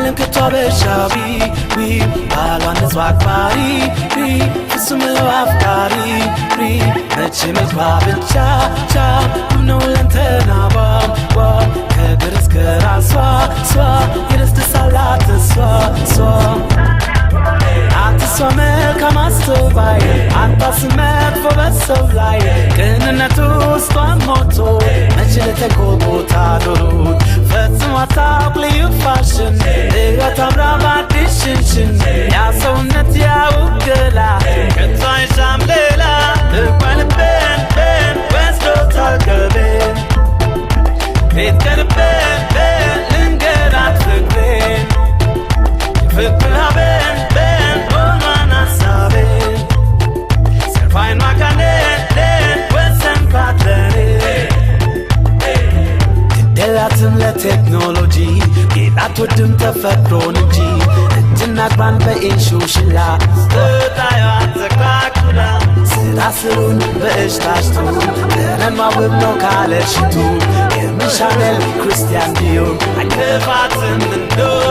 የለም ከቶ አበሻዊ ዊ ባሏን ንጹሕ አክባሪ ሪ ፍጹም አፍቃሪ ሪ መቼ መልኳ ብቻ ቻ ነው ለንተናዋ ዋ ከእግር እስከ ራሷ ሷ የደስደሳላት እሷ እሷ አትሷ መልካም አስተዋይ አታስብ መጥፎ በሰው ላይ ቅንነቱ ውስጧን ሞልቶ መች ለተንኮል ቦታ ኖሮት ፈጽሞ አታውቅ ልዩ ፋሽን እሏት አምራ በአዲስ ሽንሽን ያ ሰውነት ያውገላ ከቶ አይሻም ሌላ እንኳን ልቤን ቤን ወስዶታል ቀልቤን ቤት ቀርቤን ቤን ልንገራት ፍቅሬን ፍቅር አቤን ቤን ሆኗን ሀሳቤን ሰርፋይን ማካኔን ወሰንኳት ለኔ ግደላትም ለቴክኖሎጂ ጌጥ አትወድም ተፈጥሮን እንጂ እጅና እግሯን በኢንሹሽላ ስታዩት ተኳኩላ ስራ ስሩን በእጅ ታሽቶ ጠረኗ ውብ ነው ካለ ሽቱ የምን ሻኔል ክርስቲያን ዲዮር አይከፋትም እንደው።